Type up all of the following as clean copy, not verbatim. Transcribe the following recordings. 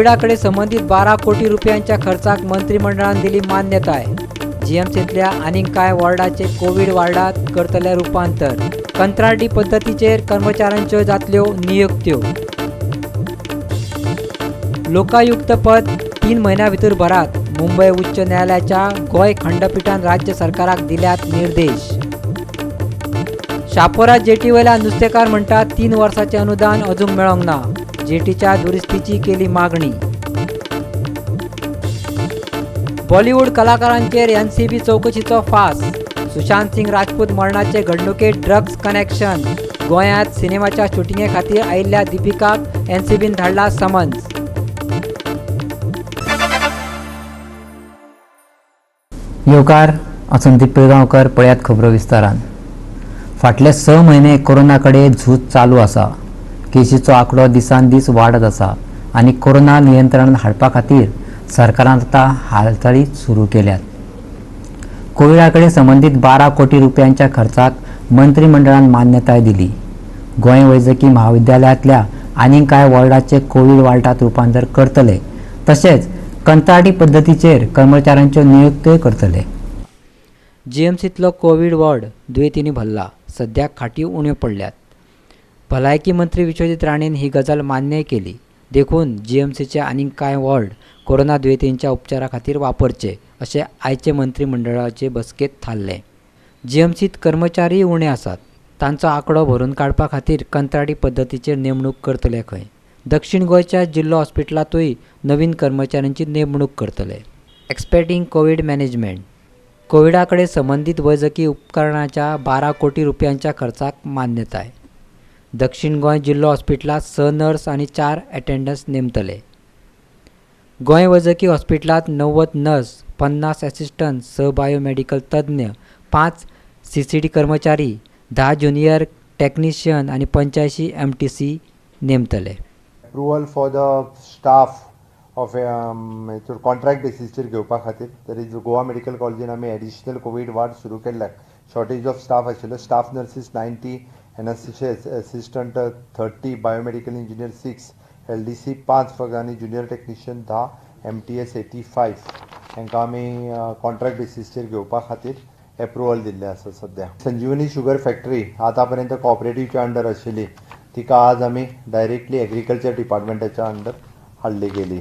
कोविडा कडेन संबंदीत 12 कोटी रुपयांच्या खर्चाक मंत्रिमंडळान दिली मान्यताय. जीएमसींतल्या आनीक कांय वॉर्डाचे कोवीड वार्डात करतले रुपांतर. कंत्राटी पद्दतीचेर कर्मचाऱ्यांच्यो जातल्यो नियुक्त्यो. लोकायुक्त पद 3 म्हयन्यां भितर भरात. मुंबय उच्च न्यायालयाच्या गोंय खंडपिठान राज्य सरकाराक दिल्यात निर्देश. शापोरा जेटीवयल्या नुस्तेकार म्हणटात 3 वर्सांचें अनुदान अजून मेळोंक ना. जेटीच्या दुरुस्तीची केली मागणी. बॉलिवूड कलाकारांचेर एनसीबी चवकशीचो फास. सुशांत सिंग राजपूत मरणाचे घडणुकेत ड्रग्ज कनेक्शन. गोंयांत सिनेमाच्या शुटिंगे खातीर आयिल्ल्या दीपिकाक एनसीबीन धाडला समन्स. येवकार, हांव संदीप पिळगांवकर. पळयात खबरो विस्तारान. फाटले 6 म्हयने कोरोना कडेन झूज चालू आसा. केशीचो आंकडो दिसान दीस वाडत आसा आनी कोरोना नियंत्रणात हाडपा खातीर सरकारान आतां हालचाली सुरू केल्यात. कोविडा कडेन संबंदीत 12 कोटी रुपयांच्या खर्चाक मंत्रिमंडळान मान्यताय दिली. गोंय वैजकी म्हाविद्यालयांतल्या आनीक कांय वॉर्डाचे कोवीड वार्डात रुपांतर करतले, तशेंच कंत्राटी पद्दतीचेर कर्मचाऱ्यांच्यो नियुक्त्योय करतले. जीएमसींतलो कोवीड वॉर्ड दुयेंतींनी भरला. सद्याक खाटी उण्यो पडल्यात. भलायकी मंत्री विश्वजीत राणेन ही गजाल मान्यय केली. देखून जीएमसीचे आनीक कांय वॉर्ड कोरोना दुयेंतींच्या उपचारा खातीर वापरचे अशें आयचे मंत्रिमंडळाचे बसकेंत थारलें. जीएमसींत कर्मचारीय उणे आसात. तांचो आंकडो भरून काडपा खातीर कंत्राटी पद्दतीचेर नेमणूक करतले खंय. दक्षिण गोंयच्या जिल्लो हॉस्पिटलांतूय नवीन कर्मचाऱ्यांची नेमणूक करतले. एक्सपेक्टींग कोवीड मॅनेजमेंट. कोविडा कडेन संबंदीत वैजकी उपकरणाच्या 12 कोटी रुपयांच्या खर्चाक मान्यताय. दक्षिण गोंय जिल्लो हॉस्पिटलांत 6 नर्स आनी 4 अटेंडन्स नेमतले. गोंय वैजकी हॉस्पिटलांत 90 नर्स, 50 असिस्टंट, 6 बायोमेडिकल तज्ञ, 5 सीसीडी कर्मचारी, 10 ज्युनियर टॅक्निशियन आनी 85 एमटीसी नेमतले. Approval for the staff of contract बेसीसचेर घेवपा खातीर तरी गोवा मेडिकल कॉलेजीन आमी एडिशनल कोवीड वार्ड सुरू केल्ल्याक शॉर्टेज ऑफ स्टाफ आशिल्लो. Staff nurses 90, anaesthesia assistant 30, biomedical engineer 6, LDC 5 फक्त आनी ज्युनियर टॅक्निशियन 10, MTS 85 हांकां आमी कॉन्ट्रॅक्ट बेसीसचेर घेवपा खातीर एप्रुवल दिल्लें आसा. सद्या संजीवनी शुगर फॅक्टरी आतां पर्यंत कॉपरेटिवच्या अंडर आशिल्ली, तिका आज आमी डायरेक्टली एग्रीकल्चर डिपार्टमेंटाच्या अंडर हाडली गेली.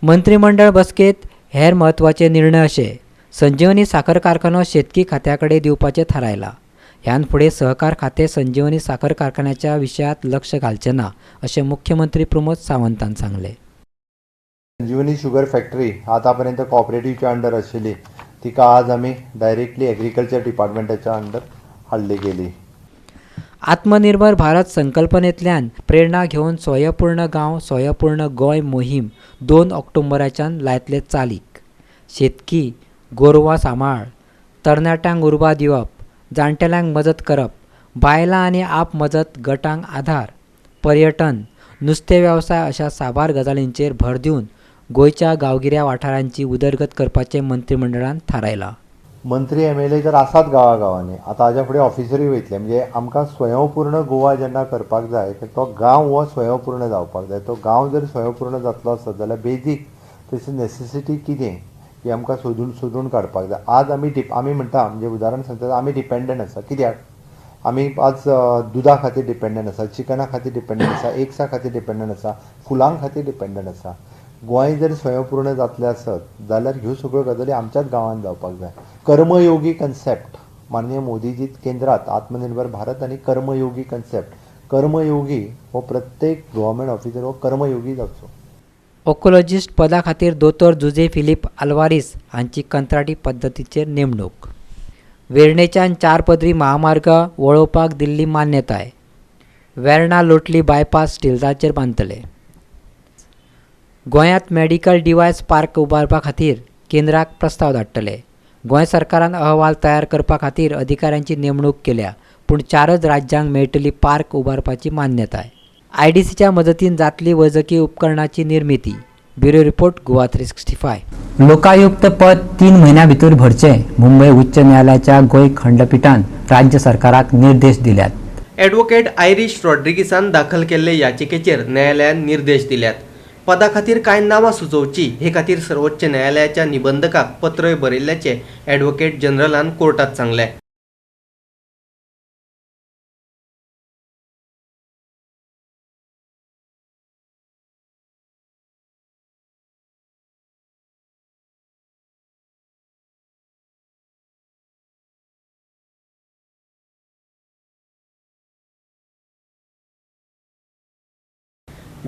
मंत्रिमंडळ बसकेत हेर म्हत्वाचे निर्णय अशे: संजीवनी साखर कारखानो शेतकी खात्या कडेन दिवपाचें थारायलां. ह्यान फुडें सहकार खातें संजीवनी साखर कारखान्याच्या विशयांत लक्ष घालचें ना अशें मुख्यमंत्री प्रमोद सावंतान सांगलें. संजीवनी शुगर फॅक्टरी आतां पर्यंत कॉपरेटिवच्या अंडर आशिल्ली, तिका आज आमी डायरेक्टली एग्रीकल्चर डिपार्टमेंटाच्या अंडर हाडली गेली. आत्मनिर्भर भारत संकल्पनेंतल्यान प्रेरणा घेवन स्वयंपूर्ण गांव स्वयंपूर्ण गोंय मोहीम 2 ऑक्टोबराच्यान लायतले चालीक. शेतकी, गोरवां सांबाळ, तरणाट्यांक उर्बा दिवप, जाणटेल्यांक मजत करप, बायलां आनी आप मजत गटांक आधार, पर्यटन, नुस्तें वेवसाय अशा साबार गजालींचेर भर दिवन गोंयच्या गांवगिऱ्या वाठारांची उदरगत करपाचें मंत्रिमंडळान थारायलां. मंत्री MLA तर आसात गांवागांवांनी, आतां हाज्या फुडें ऑफिसरूय वयतले. म्हणजे आमकां स्वयंपूर्ण गोवा जेन्ना करपाक जाय तो गांव हो स्वयंपूर्ण जावपाक जाय. तो गांव जर स्वयंपूर्ण जातलो आसत जाल्यार बेजीक तशी नेसेसिटी कितें ही आमकां सोदून काडपाक जाय. आज आमी म्हणटा, म्हणजे उदाहरण सांगता, आमी डिपेंडंट आसा. कित्याक आमी आज दुदा खातीर डिपेंडंट आसा, चिकना खातीर डिपेंडंट आसा, एग्सा खातीर डिपेंडंट आसा, फुलां खातीर डिपेंडंट आसा. गोंय जर स्वयंपूर्ण जातलें आसत जाल्यार ह्यो सगळ्यो गजाली आमच्याच गांवांत जावपाक जाय. कर्मयोगी कन्सेप्ट माननीय मोदीजी केंद्रात आत्मनिर्भर भारत आनी कर्मयोगी कन्सेप्ट, कर्मयोगी हो प्रत्येक गव्हर्मेंट ऑफिसर हो कर्मयोगी जावचो. ऑन्कोलॉजिस्ट पदा खातीर दोतोर जुझे फिलीप आल्वारीस हांची कंत्राटी पद्दतीचेर नेमणूक. वेर्णेच्यान 4 पदरी महामार्ग वळोवपाक दिल्ली मान्यताय. वेर्णा लोटली बायपास स्टिल्टाचेर बांदतले. गोंयांत मेडिकल डिवायस पार्क उबारपा खातीर केंद्राक प्रस्ताव धाडटले. गोंय सरकारान अहवाल तयार करपा खातीर अधिकाऱ्यांची नेमणूक केल्या, पूण 4 राज्यांक मेळटली पार्क उबारपाची मान्यताय. आयडीसीच्या मजतीन जातली वैजकी उपकरणाची निर्मिती. Bureau report, Goa 365. Lokayukta पद 3 म्हयन्यां भितर भरचें. मुंबय उच्च न्यायालयाच्या गोंय खंडपिठान राज्य सरकाराक निर्देश दिल्यात. ॲडव्होकेट आयरीश रॉड्रिगीसान दाखल केल्ले याचिकेचेर न्यायालयान निर्देश दिल्यात. पदा खातीर कांय नांवां सुचोवची हे खातीर सर्वोच्च न्यायालयाच्या निबंधकाक पत्रय बरयल्ल्याचें ॲडव्होकेट जनरलान कोर्टात सांगलें.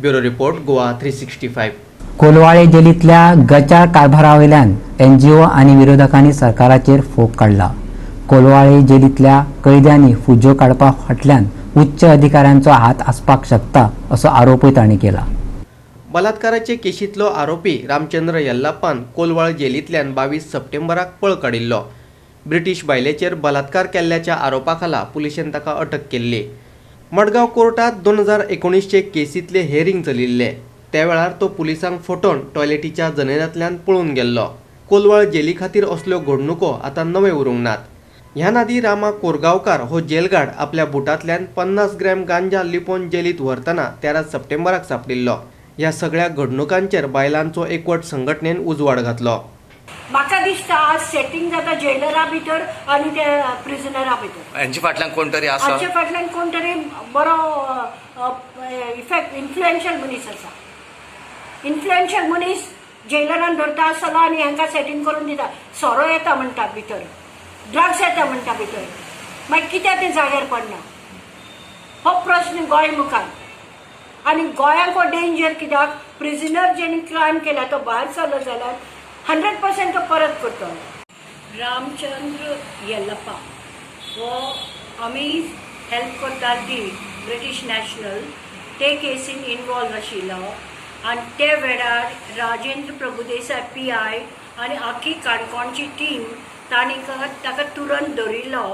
Bureau report, Goa 365. Colvale जेलींतल्या गचाळ कारभारावयल्यान NGO आनी विरोधकांनी सरकाराचेर फोग काडला. कोलवाळे जेलींतल्या कैद्यांनी फुज्यो काडपा फाटल्यान उच्च अधिकाऱ्यांचो हात आसपाक शकता असो आरोपूय तांणी केला. बलात्काराचे केशींतलो आरोपी रामचंद्र यल्लाप्पान कोलवाळ जेलींतल्यान 22 सप्टेंबराक पळ काडिल्लो. ब्रिटीश बायलेचेर बलात्कार केल्ल्याच्या आरोपा खाला पुलिशेन ताका अटक केल्ली. मडगांव कोर्टात 2019 केसींतले हेरिंग चलिल्ले. त्या वेळार तो पुलिसांक फटोवन टॉयलेटीच्या जनेलांतल्यान पळून गेल्लो. कोलवाळ जेली खातीर असल्यो घडणुको आतां नवे उरूंक नात. ह्यान आदीं रामा कोरगांवकार हो जेलगार्ड आपल्या बुटांतल्यान 50 ग्रॅम गांजा लिपोवन जेलींत व्हरतना 13 सप्टेंबराक सांपडिल्लो. ह्या सगळ्या घडणुकांचेर बायलांचो एकवट संघटनेन उजवाड घातलो. म्हाका दिसता आज सेटींग जाता जेलरा भितर आनी ते प्रिजनरा भितर. हांचे फाटल्यान कोण तरी आसा, हांचे फाटल्यान कोण तरी बरो इफेक्ट इन्फ्लुएन्शियल मनीस आसा. इन्फ्लुएन्शियल मनीस जेलरान धरता आसतना आनी हांकां सेटींग करून दिता. सोरो येता म्हणटा भितर, ड्रग्स येता म्हणटा भितर, मागीर कित्याक तें जाग्यार पडना हो प्रस्न गोंय मुखार. आनी गोंयांक हो डेंजर कित्याक प्रिजनर जेणी क्रायम केला तो भायर सरलो जाल्यार 100% तो परत करतलो. रामचंद्र यल्लप्पा हो आमी हेल्प करता ती ब्रिटीश नॅशनल ते केसीन इनवॉल्व आशिल्लो आनी ते वेळार राजेंद्र प्रभुदेसाय PI आनी आखी काणकोणची टीम तांणी ताका तुरंत धरिल्लो.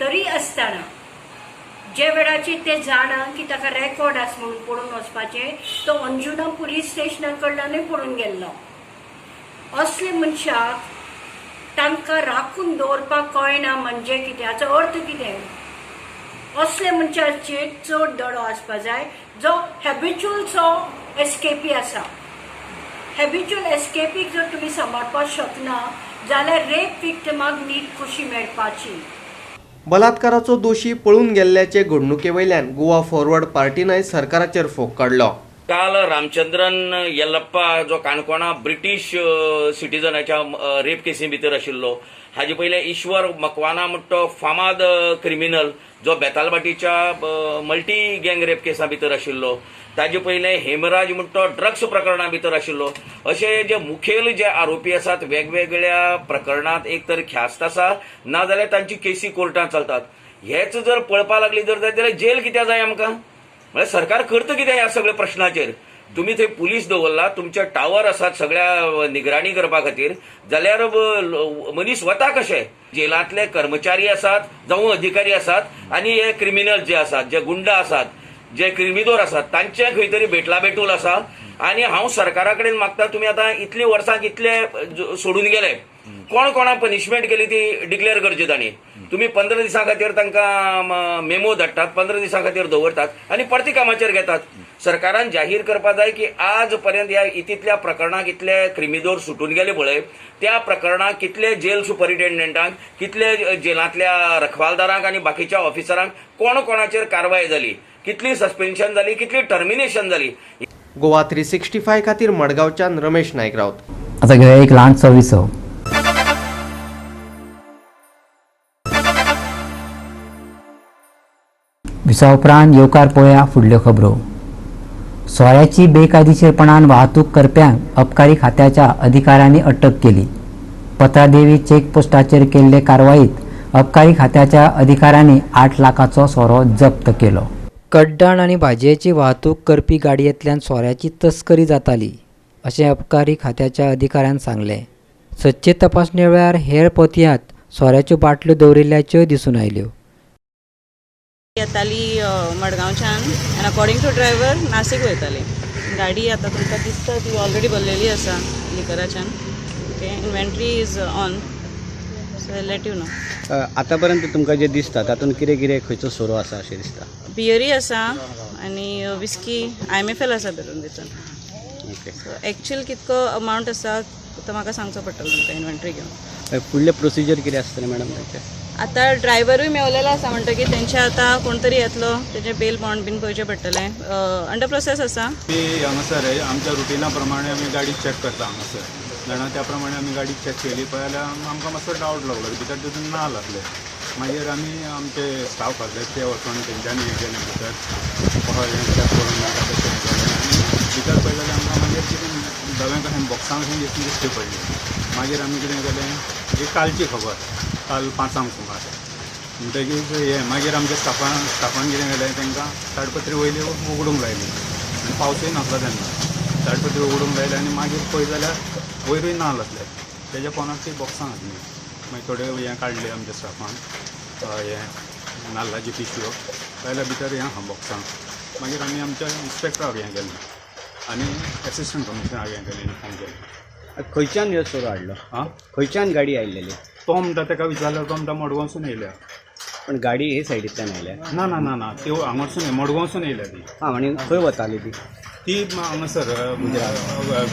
तरी आसतना जे वेळाचेर ते जाणा की ताका रेकॉर्ड आसा म्हणून पळून वचपाचें, तो अंजुना पुलीस स्टेशना कडल्यानूय पळून गेल्लो. असले मनशाक तांकां राखून दवरपाक कळना म्हणजे कितें, हाचो अर्थ कितें? असले मनशाचेर चड दडो आसपा जाय जो हॅबिच्युअलचो एस्केपी आसा. हॅबिच्युअल एस्केपीक जर तुमी सांबाळपाक शकना जाल्यार रेप विक्टमाक नीत कशी मेळपाची? बलात्काराचो दोशी पळून गेल्ल्याचे घडणुके वयल्यान गोवा फॉरवर्ड पार्टीनय सरकाराचेर फोग काडलो. काल रामचंद्रन यल्लप्पा जो काणकोणा ब्रिटीश सिटीजनाच्या रेप केसी भितर आशिल्लो, हाजे पयले ईश्वर मकवाना म्हणटा तो फामाद क्रिमिनल जो बेतालभाटीच्या मल्टी गँग रेप केसा भितर आशिल्लो, ताजे पयले हेमराज म्हणटा तो ड्रग्स प्रकरणा भितर आशिल्लो. अशे जे मुखेल जे आरोपी आसात वेगवेगळ्या प्रकरणांत एक तर ख्यास्त आसा नाजाल्यार तांची केसी कोर्टांत चलतात. हेच जर पळोवपा लागली जर जाल्यार जेल कित्याक जाय आमकां? म्हळ्यार सरकार करता कितें ह्या सगळ्या प्रश्नाचेर? तुमी थंय पुलीस दवरला, तुमचे टावर आसात सगळ्या निगराणी करपा खातीर, जाल्यार मनीस वता कशे? जेलांतले कर्मचारी आसात जावं अधिकारी आसात आनी हे क्रिमिनल जे आसात, जे गुंडा आसात, जे क्रिमिदोर आसात, तांचे खंय तरी भेटला भेटूल आसा. आनी हांव सरकारा कडेन मागता, तुमी आतां इतली वर्सां कितले सोडून गेले, कोण कोणा पनिशमेंट केली ती डिक्लेअर करची तांणी. तुमी 15 दिसां खातीर तांकां मेमो धाडटात, 15 दिसां खातीर दवरतात आनी परती कामाचेर घेतात. सरकारान जाहीर करपाक जाय की आज पर्यंत ह्या इतल्या प्रकरणाक कितले क्रिमिदोर सुटून गेले पळय, त्या प्रकरणाक कितले जेल सुपरिटेंडंटांक, कितले जेलांतल्या रखवालदारांक आनी बाकीच्या ऑफिसरांक कोण कोणाचेर कारवाय जाली, कितली सस्पेन्शन जाली, कितली टर्मिनेशन जाली. गोवा 365 खातीर मडगांवच्यान रमेश नायक राऊत. आता घेवया एक ल्हानसो विसव. विसा उपरांत येवकार पळया फुडल्यो खबरो. सोऱ्याची बेकायदेशीरपणान वाहतूक करप्यांक अबकारी खात्याच्या अधिकाऱ्यांनी अटक केली. पत्रादेवी चेकपोस्टाचेर केल्ले कारवाईत अबकारी खात्याच्या अधिकाऱ्यांनी 8 लाखाचो सोरो जप्त केलो. कड्डण आनी भाजयेची वाहतूक करपी गाडयेंतल्यान सोऱ्याची तस्करी जाताली अशें अबकारी खात्याच्या अधिकाऱ्यान सांगलें. सदचे तपासणे वेळार हेर पोतयांत सोऱ्याच्यो बाटल्यो दवरिल्ल्याच्योय दिसून आयल्यो. येताली मडगांवच्यान आनी अकॉर्डिंग टू ड्रायव्हर नासीक वयताली. गाडी आतां तुमकां दिसता ती ऑलरेडी भरलेली आसा लिकराच्यान. Okay, inventory is on, so let you know. आतापर्यंत तुमकां जे दिसता तातूंत कितें कितें खंयचो सोरो आसा अशें दिसता? बियरी आसा आनी विस्की IMFL आसा धरून भितर. ओके. सो एक्चुअल कितको अमावंट आसा तो म्हाका सांगचो पडटलो तुमकां इन्व्हेंटरी घेवन. फुडलें प्रोसिजर कितें आसतलें मॅडम तांचें? आतां ड्रायव्हरूय मेवलेलो आसा म्हणटकीर तेंचे आतां कोण तरी येतलो, तेजें बेल बॉन्ड बीन पळोवचें पडटलें. अंडर प्रोसेस आसा. आमी हांगासर आमच्या रुटिना प्रमाणे आमी गाडी चॅक करता हांगासर जाणा, त्या प्रमाणे आमी गाडी चॅक केली पळय जाल्यार आमकां मातसो डावट लागलो भितर तितून नाल्ल आसले. मागीर आमी आमचे स्टाफ आसले ते वचून तेंच्यांनी हें केलें भितर हें चॅक करून नाका तशें केलें आनी भितर पळयलें जाल्यार आमकां मागीर कितें धवें कशें बॉक्सां कशें दिश्टी पडली. मागीर आमी कितें केलें, ही कालची खबर, काल 5 सुमार म्हणटकीर हें मागीर आमच्या स्टाफान कितें केलें, तांकां ताडपत्री वयली उगडूंक लायली आनी पावसूय नासलो तेन्ना, ताडपत्री उगडूंक लायली आनी मागीर पळयत जाल्यार वयरूय नाल्ल आसले, तेज्या पोंदाक ती बॉक्सां आसली. मागीर थोडे हें काडले आमच्या स्टाफान, हें नाल्लाची पिशव्यो जाल्यार भितर हें आहा बॉक्सां. मागीर आमी आमच्या इन्स्पेक्टराक हें केलें आनी एसिस्टंट कमिशनराक हें केलें, इन्फॉर्म केलें. खंयच्यान ह्यो सोरो हाडलो? आं, खंयच्यान गाडी आयिल्ली? तो म्हणटा ताका विचारल्यार तो म्हणटा मडगांवसून येयल्या. पण गाडी हे सायडींतल्यान आयल्या? ना ना ना ना, त्यो हांगासून मडगांवसून येयल्या ती. आं, आनी खंय वताली ती? ती हांगासर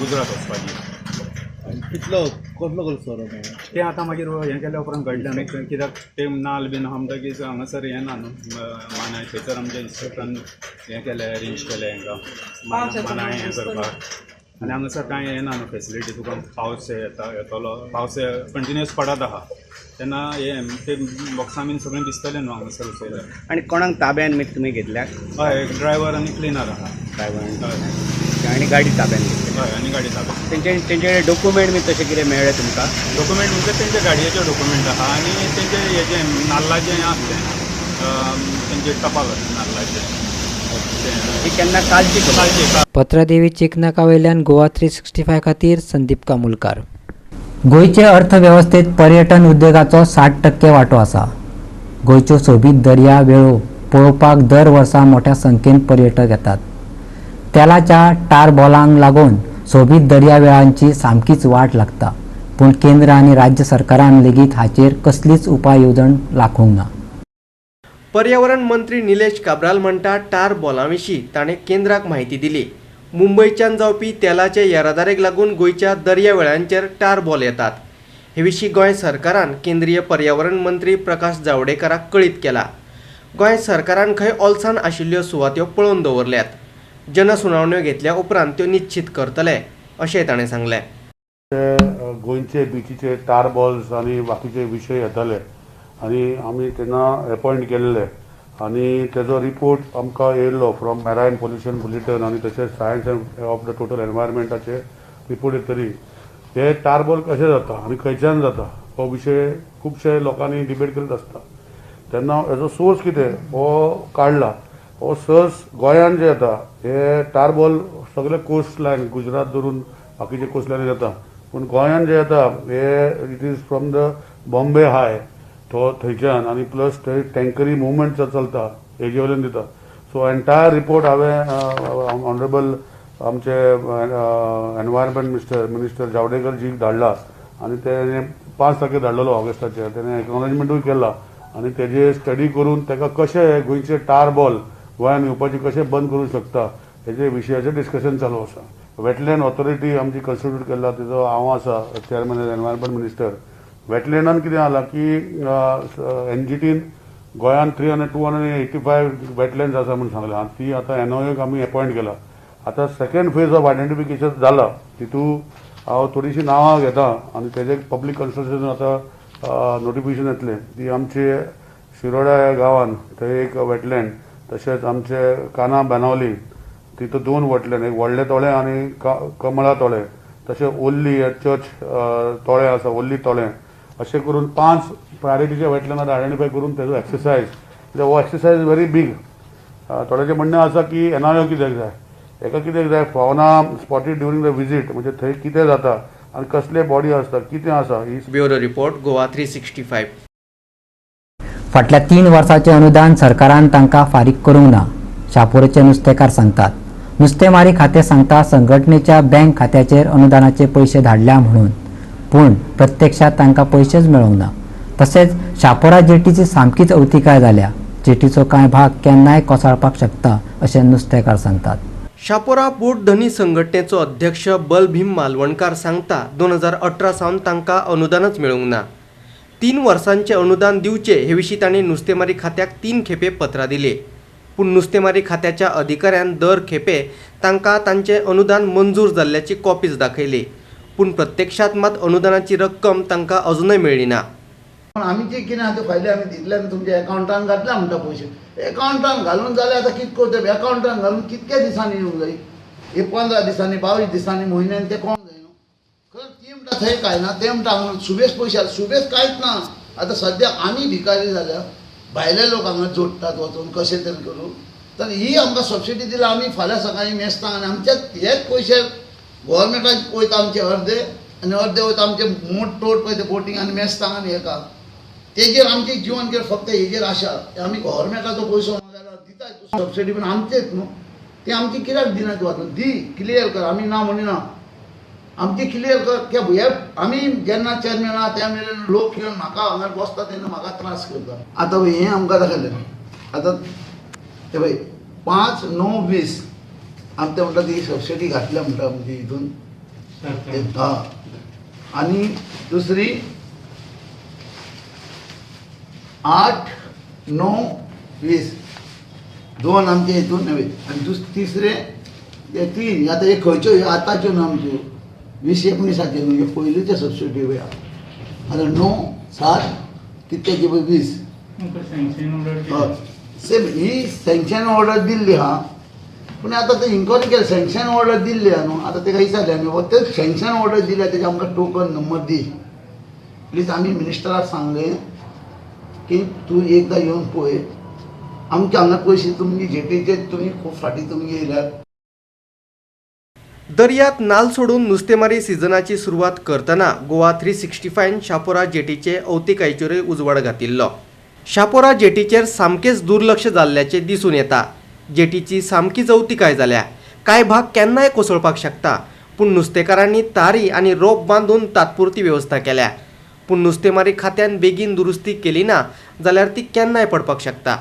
गुजरात वचपाची. कितलो कसलो कसलो सोरो ते आतां मागीर हें केल्या उपरांत कळटलें न्हू, कित्याक ते नाल्ल बीन आहा म्हणटकीर हांगासर हें ना न्हू मानाय, थंयसर आमच्या इन्स्पेक्टरान हें केलें, अरेंज केलें हांकां मानाय हें करपाक. आनी हांगासर कांय हें ना न्हू फेसिलिटी, तुका पावस येता येतलो, पावस कंटिन्युअस पडत आहा तेन्ना हें ते बॉक्सां बीन सगळें दिसतलें न्हू हांगासर उसयल्यार. आनी कोणाक ताब्यान बी तुमी घेतल्या? हय, एक ड्रायव्हर आनी क्लिनर आहा. ड्रायव्हर आनी गाडी ताब्यान घेतली? हय, आनी गाडी ताब्यान. तेंचे डॉक्युमेंट बी तशें कितें मेळ्ळें तुमकां? डॉक्युमेंट म्हणजे तेंच्या गाडयेचे डॉक्युमेंट आहा आनी तेंचे हेजें नाल्लाचें हें आसलें, तेंचे टपाल आसलें नाल्लाचें. ही केन्ना कालची खबर? पत्रादेवी चेकनाकावयल्यान गोवा 365 खातीर संदीप कामुलकार. गोंयचे अर्थवेवस्थेत पर्यटन उद्देगाचो 60% वांटो आसा. गोंयच्यो सोबीत दर्या वेळो पळोवपाक दर वर्सा मोठ्या संख्येन पर्यटक येतात. तेलाच्या टार बॉलांक लागून सोबीत दर्यावेळांची सामकीच वाट लागता, पूण केंद्र आनी राज्य सरकारान लेगीत हाचेर कसलीच उपाय येवजण राखूंक ना. पर्यावरण मंत्री निलेश काब्राल म्हणटा टार बॉलां विशीं ताणें केंद्राक म्हायती दिली. मुंबयच्यान जावपी तेलाचे येरादारीक लागून गोंयच्या दर्यावेळांचेर टार बॉल येतात. हे विशीं गोंय सरकारान केंद्रीय पर्यावरण मंत्री प्रकाश जावडेकराक कळीत केला. गोंय सरकारान खंय ओलसाण आशिल्ल्यो सुवात्यो पळोवन दवरल्यात. जनसुनावण्यो घेतल्या उपरांत त्यो निश्चित करतले अशें ताणें सांगलें. गोंयचे बिचीचे टार बॉल्स आनी बाकीचे विशय येताले आनी आमी तेन्ना एपॉयंट केल्ले आनी तेजो रिपोर्ट आमकां येयल्लो फ्रॉम मॅरायन पोल्युशन बुलेटन आनी तशेंच सायन्स ऑफ the total एनवायरमेंटाचे रिपोर्ट येतली. हे टार बॉल कशें जाता आनी खंयच्यान जाता हो विशय खुबशे लोकांनी डिबेट करीत आसता. तेन्ना हेजो सोर्स कितें हो काडला. हो सोर्स गोंयान जे येता हे टार बॉल सगळे कोस्ट लायन गुजरात धरून बाकीचे कोस्ट लायन येता, पूण गोंयान जे येता हे it is from the Bombay high तो थंयच्यान आनी प्लस थंय टँकरी मुवमेंट चलता हेजे वयल्यान दिता. सो एन्टायर रिपोर्ट हांवें ऑनरेबल आमचे एनवायरमेंट मिनिस्टर जावडेकर जीक धाडला आनी तेणे 5 तारखेर धाडलेलो ऑगस्टाचेर, तेणे एक्नॉलेजमेंटूय केला आनी तेजे स्टडी करून ताका कशें गोंयचे टार बॉल गोंयान येवपाचे कशें बंद करूंक शकता हेजे विशयाचेर डिस्कशन चालू आसा. वेटलँड ऑथॉरिटी आमची कन्स्टिट्यूट केला, तेजो हांव आसा चेअरमॅन एनवायरमेंट मिनिस्टर. वेटलँडान कितें जालां की एनजीटीन गोंयान 285 वेटलँड्स आसा म्हूण सांगलां, ती आतां एनओएक आमी एपॉयंट केला. आतां सेकंड फेज ऑफ आयडेंटिफिकेशन जाला, तितू हांव थोडीशीं नांवां घेता आनी तेजे पब्लीक कन्सल्टेशन आतां नोटिफिकेशन येतलें. ती आमचे शिरोडा ह्या गांवान थंय एक वेटलँड, तशेंच आमचे काना बानावली तितू 2 वेटलँड, एक व्हडले तोळें आनी कमळा तोळें, तशें ओल्ली चर्च तोळें आसा, ओल्ली तोळें, अशें करून 5 प्रायोरिटीचे वेटलँड आयडेंटिफाय करून तेजो एक्सरसायज, कित्याक हो एक्सरसायज व्हेरी बीग. थोड्याचें म्हणणें आसा की एनआयओ कित्याक जाय, हेका कित्याक जाय, fauna spotted during the visit म्हणजे थंय कितें जाता आनी कसले बॉडी आसता कितें आसा. ही ब्युरो रिपोर्ट, गोवा 365. फाटल्या 3 वर्सांचें अनुदान सरकारान तांकां फारीक करूंक ना, शापोरेचे नुस्तेकार सांगतात. नुस्तेमारी खातें सांगता संघटनेच्या बँक खात्याचेर अनुदानाचे पयशे धाडल्या म्हणून, पूण प्रत्यक्षात तांकां पयशेच मेळोंक ना. तशेंच शापोरा जेटीची सामकीच अवतिकाय जाल्या. जेटीचो कांय भाग केन्नाय कोसळपाक शकता अशें नुस्तेकार सांगतात. शापोरा बोट धनी संघटनेचो अध्यक्ष बलभीम मालवणकार सांगता 2018 सावन तांकां अनुदानच मेळूंक ना. 3 वर्सांचें अनुदान दिवचें हे विशीं तांणी नुस्तेमारी खात्याक 3 खेपे पत्रां दिली, पूण नुस्तेमारी खात्याच्या अधिकाऱ्यान दर खेपे तांकां तांचें अनुदान मंजूर जाल्ल्याची कॉपीज दाखयली, पूण प्रत्यक्षांत मात अनुदानाची रक्कम तांकां अजूनय मेळ्ळी ना. आमी जे कितें आहा ते फायले आमी दितले आनी तुमच्या एकावंटान घातल्या म्हणटा पयशे एकावंटान घालून जाल्यार आतां कितें करता? एकावंटान घालून कितक्या दिसांनी येवंक जाय? हे 15 दिसांनी 22 दिसांनी म्हयन्यान ते कोण जाय न्हू? खरें ती म्हणटा थंय कांय ना, ते म्हणटा हांगा सुबेज पयशे आसा, सुबेज कांयच ना. आतां सद्या आमी भिकारी जाल्या, भायले लोक हांगा जोडटात वचून कशें तरी करून. तर ही आमकां सबसिडी दिल्या आमी फाल्यां सकाळीं मेस्ता आनी आमच्या हेच पयशे गोवोरमेंटाक वयता आमचे अर्दे आनी अर्दे वयता आमचे मोट तोट पळय ते बोटींग आनी मेस्तांक आनी हेका तेजेर आमचें जिवन कितें फक्त हेजेर आशा. आमी गोवोरमेंटाचो पयसो मागल्यार दिता सबसिडी पूण आमचेच न्हू, ते आमची कित्याक दिना तूं? आतां दी क्लियर कर, आमी ना म्हणिना, आमची क्लियर कर. की हे आमी जेन्ना चेअरमॅन आहा त्या मेरेन लोक येवन म्हाका हांगा बसता तेन्ना म्हाका त्रास करता. आतां हें आमकां दाखयलें आतां ते पळय 5/9/20 आमकां म्हणटा ती सबसिडी घातल्या म्हणटा आमची हितून. हां, आनी दुसरी 8/9/20 दोन आमचे हितून न्हय आनी तिसरे ते 3. आतां हे खंयच्यो ह्यो आतांच्यो न्हू आमच्यो 20-19 न्हू, ह्यो पयलींच्यो सबसिडी पळय. आतां 9, 7 कितक्याची पळय 20. हय सेम ही सँक्शन ऑर्डर दिल्ली आहा, पूण आतां ते इन्क्वायरी केली, सँक्शन ऑर्डर दिल्ली आहा न्हू. आतां तेका विचारलें आमी ते सँक्शन ऑर्डर दिल्या तेजे आमकां टोकन नंबर दी प्लीज. आमी मिनिस्टराक सांगलें की तूं एकदां येवन पळय आमच्या हांगा पयशे तुमची जेटीचे तुमी खूब फाटीं तुमी येयल्यात. दर्यांत नाल सोडून नुस्तेमारी सिजनाची सुरवात करतना गोवा 365 शापोरा जेटीचे अवतिकायेचेरूय उजवाड घातिल्लो. शापोरा जेटीचेर सामकेंच दुर्लक्ष जाल्ल्याचें दिसून येता. जेटीची सामकीच अवतिकाय जाल्या, कांय भाग केन्नाय कोसळपाक शकता, पूण नुस्तेकारांनी तारी आनी रोप बांदून तात्पुरती वेवस्था केल्या, पूण नुस्तेमारी खात्यान बेगीन दुरुस्ती केली ना जाल्यार ती केन्नाय पडपाक शकता.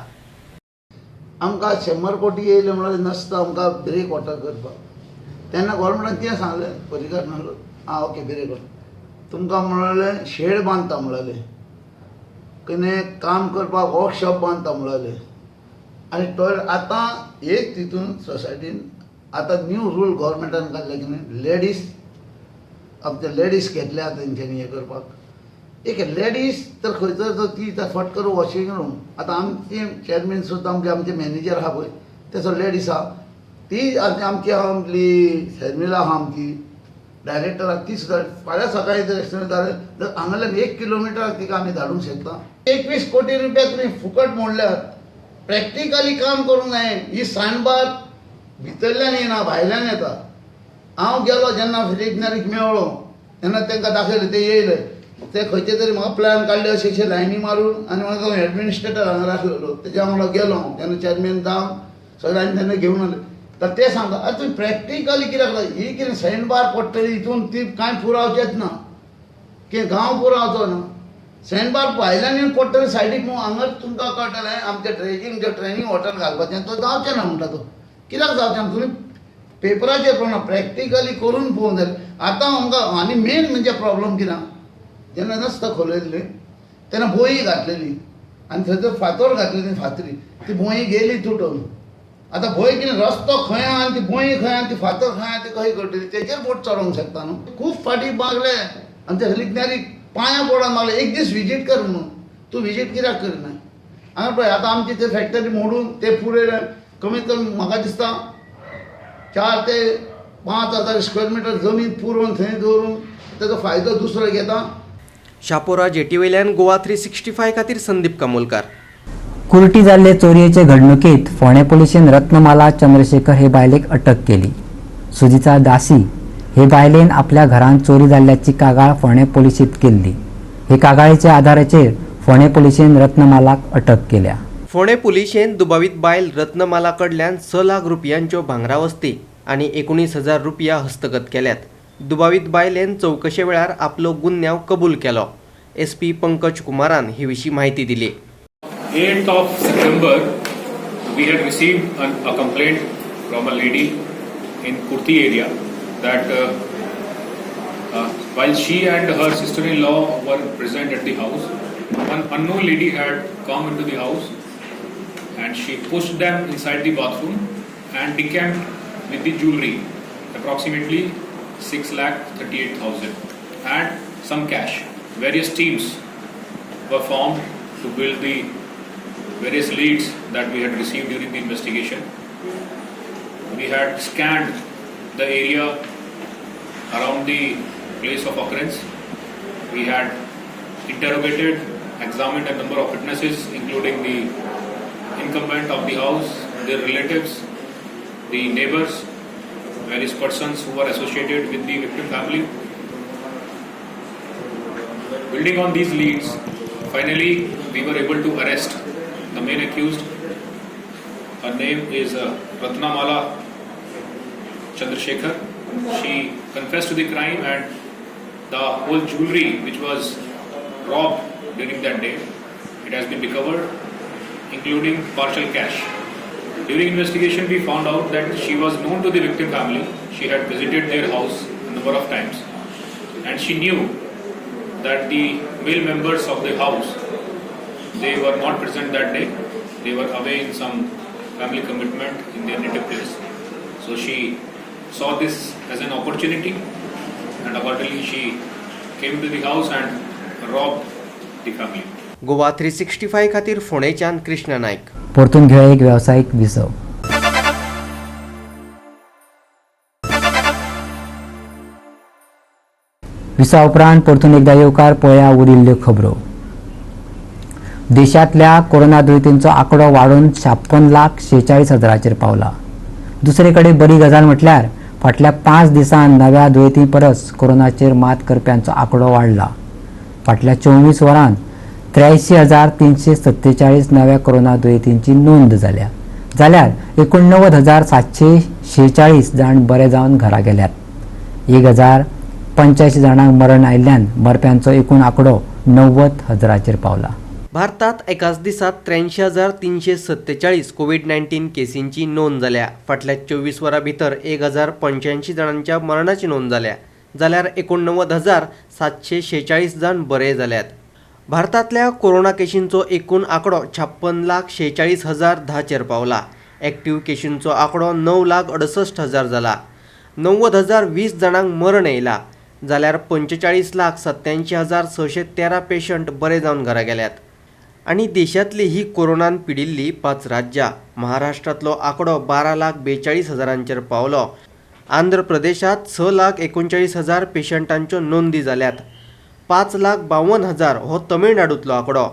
आमकां 100 कोटी येयले म्हणल्यार नासता आमकां ब्रेक वॉटर करपाक. तेन्ना गोवोरमेंटान कितें सांगलें पर्रीकार म्हणलो आं ओके ब्रेक वॉटर तुमकां म्हणलें शेड बांदता म्हणलें, कितें काम करपाक वर्कशॉप बांदता म्हणलें आनी टॉयलेट. आतां एक तितून सोसायटीन आतां न्यू रूल गोवोरमेंटान काडले कितें लेडीज आमचे लेडीज घेतल्या तेंच्यांनी हें करपाक. एक लेडीज तर खंयसर तर ती फट करून वॉशिंग रूम. आतां आमचे चेअरमॅन सुद्दां आमचे आमचे मॅनेजर आहा पळय तेचो लेडीज आहा, ती आमची आहा आमची शर्मिला आहा आमची डायरेक्टर आहा, ती सुद्दां फाल्यां सकाळीं जर एक्सिडंट जालें तर हांगाल्यान 1 किलोमिटर तिका आमी धाडूंक शकता. 21 कोटी रुपया तुमी फुकट मोडल्यात, प्रॅक्टिकली काम करूंक जाय. ही सांडबार भितरल्यान येना भायल्यान येता. हांव गेलो जेन्ना फिलिपनारीक मेळ्ळो तेन्ना तांकां दाखयलें, ते येयले ते खंयचे तरी म्हाका प्लॅन काडले अशे अशे लायनी मारून आनी म्हाका एडमिनिस्ट्रेटर हांगा राखलेलो तेज्या वांगडा गेलो हांव तेन्ना चेअरमॅन जावन सगळे आनी तेन्ना घेवन आयले. तर ते सांगता आरे तुमी प्रॅक्टिकली कित्याक ही कितें सँडबार पडटली हितून ती कांय पुरावचेंच ना, कितें गांव पुरावचो ना. सँडबार भायल्यान येवन पडटली सायडीक न्हू, हांगा तुमकां कळटलें आमचें ड्रेजींग जें ट्रेनींग वॉटर घालपाचें तो जावचें ना म्हणटा तो कित्याक जावचें ना? तुमी पेपराचेर पळोवना, प्रॅक्टिकली करून पळोवंक जाय. आतां आमकां आनी मेन म्हणजे प्रॉब्लम कितें जेन्ना रस्ता खोलयल्ले तेन्ना बोंयी घातलेली आनी थंयसर फातोर घातलेली फातरी, ती बोंयी गेली तुटून. आतां भंय कितें रस्तो खंय आहा आनी ती बोंयी खंय आहा ती फातर खंय आहा ती खंय कळटली? तेजेर बोट चलोवंक शकता न्हू. खूब फाटीं मागले आनी ते हलिकनारीक पांयां पडोन मागले एक दीस विजीट कर म्हणून, तूं विजीट कित्याक करिना? हांगा पळय आतां आमची ते फॅक्टरी मोडून ते पुरयले कमीत कमी म्हाका दिसता 4 ते 5 हजार स्क्वेअर मिटर जमीन पुरोवन थंय दवरून तेजो फायदो दुसरो घेता. शापोरा जेटीवयल्यान गोवा 365 खातीर संदीप कामोलकार. कुर्टी जाल्ले चोरयेचे घडणुकेंत फोंडें पुलिशेन रत्नमाला चंद्रशेखर हे बायलेक अटक केली. सुजिता दासी हे बायलेन आपल्या घरांत चोरी जाल्ल्याची कागाळ फोंडें पुलिशेंत केल्ली. हे कागाळीच्या आधाराचेर फोंडें पुलिशेन रत्नमालाक अटक केल्या. फोंडें पुलिशेन दुबावीत बायल रत्नमाला कडल्यान 6 लाख रुपयांच्यो भांगरा वस्ती आनी 19,000 रुपया हस्तगत केल्यात. दुबावीत बायलेन चवकशे वेळार आपलो गुन्यांव कबूल केलो. एसपी पंकज कुमारान हे विशीं म्हायती दिली. 8th of September, we had received a complaint from a lady in Kurti area that while she and her sister-in-law were present at the house, one unknown lady had come into the house and she pushed them inside the bathroom and decamped with the jewelry, approximately 6,38,000 and some cash. Various teams were formed to build the various leads that we had received during the investigation. We had scanned the area around the place of occurrence. We had interrogated, examined a number of witnesses, including the incumbent of the house, their relatives, the neighbors, various persons who were associated with the victim family. Building on these leads, finally we were able to arrest the main accused. Her name is Ratnamala Chandrasekhar. She confessed to the crime and the whole jewelry which was robbed during that day, it has been recovered, including partial cash. During investigation, we found out that she was known to the victim family. She had visited their house a number of times, and she knew that the male members of the house, they were not present that day. They were away in some family commitment in their native place. So she saw this as an opportunity, and accordingly she came to the house and robbed the family. Goa 365 खातीर फोंडेच्यान कृष्णा नायक. परतून घेवया एक वेवसायीक विसव. विसवा उपरांत परतून एकदा येवकार. पळया उरिल्ल्यो खबरो. देशांतल्या कोरोना दुयेंतींचो आंकडो वाडून 56,46,000 पावला. दुसरे कडेन बरी गजाल म्हटल्यार फाटल्या 5 दिसांत नव्या दुयेंती परस कोरोनाचेर मात करप्यांचो आंकडो वाडला. फाटल्या 24 वरांत 83,347 नव्या कोरोना दुयेंतींची नोंद जाल्या, जाल्यार 89,746 जाण बरे जावन घरा गेल्यात. 1,085 जाणांक मरण आयिल्ल्यान मरप्यांचो एकूण आंकडो 90,000 पावला. भारतात एकाच दिसात 83,347 कोवीड-19 केसींची नोंद जाल्या. फाटल्या 24 वरां भितर 1,085 जाणांच्या मरणाची नोंद जाल्या, जाल्यार 89,746 जाण बरे जाल्यात. भारतांतल्या कोरोना केशींचो एकूण आंकडो 56,46,010 पावला. एक्टिव्ह केशींचो आंकडो 9,68,000 जाला. 90,020 जाणांक मरण येयला, जाल्यार 45,87,613 पेशंट बरे जावन घरा गेल्यात. आनी देशांतली ही कोरोनान पिडिल्ली 5 राज्यां. महाराष्ट्रांतलो आंकडो 12,42,000 पावलो. आंध्र प्रदेशांत 6,39,000 पेशंटांच्यो नोंदी जाल्यात. 5,52,000 हो तमिळनाडूंतलो आंकडो.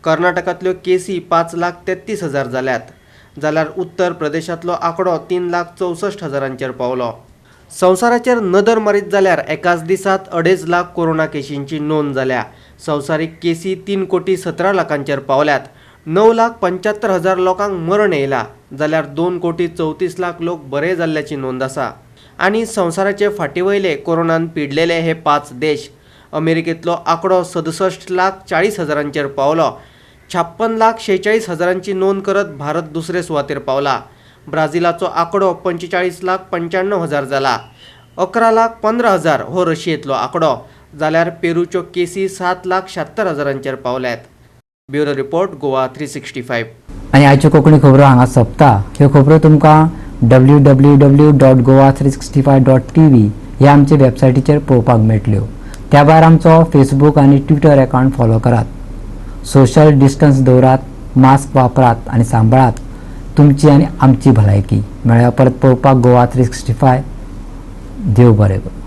कर्नाटकांतल्यो केसी 5,33,000 जाल्यात, जाल्यार उत्तर प्रदेशांतलो आंकडो 3,64,000 पावलो. संवसाराचेर नदर मारीत जाल्यार एकाच दिसात 2.5 लाख कोरोना केशींची नोंद जाल्या. संवसारीक केसी 3,17,00,000 पावल्यात. 9,75,000 लोकांक मरण येयला, जाल्यार 2,34,00,000 लोक बरे जाल्ल्याची नोंद आसा. आनी संवसाराचे फाटीवयले कोरोनान पिडलेले हे 5 देश. अमेरिकेंतलो आंकडो 67,40,000 पावलो. 56,46,000 नोंद करत भारत दुसरे सुवातेर पावला. ब्राझिलाचो आंकडो 45,95,000 जाला. 11,15,000 हो रशियेंतलो आंकडो, जाल्यार पेरूच्यो केसी 7,76,000 पावल्यात. Bureau report, Goa 365. आनी आयच्यो कोंकणी खबरो हांगा सोंपता. ह्यो खबरो तुमकां www.goa365.tv ह्या आमचे वेबसायटीचेर पळोवपाक मेळटल्यो. त्या भायर आमचो फेसबूक आनी ट्विटर अकावंट फॉलो करात. सोशल डिस्टन्स दवरात, मास्क वापरात आनी सांबाळात तुमची आनी आमची भलायकी. मेळ्या परत पळोवपाक गोवा 365. देव बरें करूं.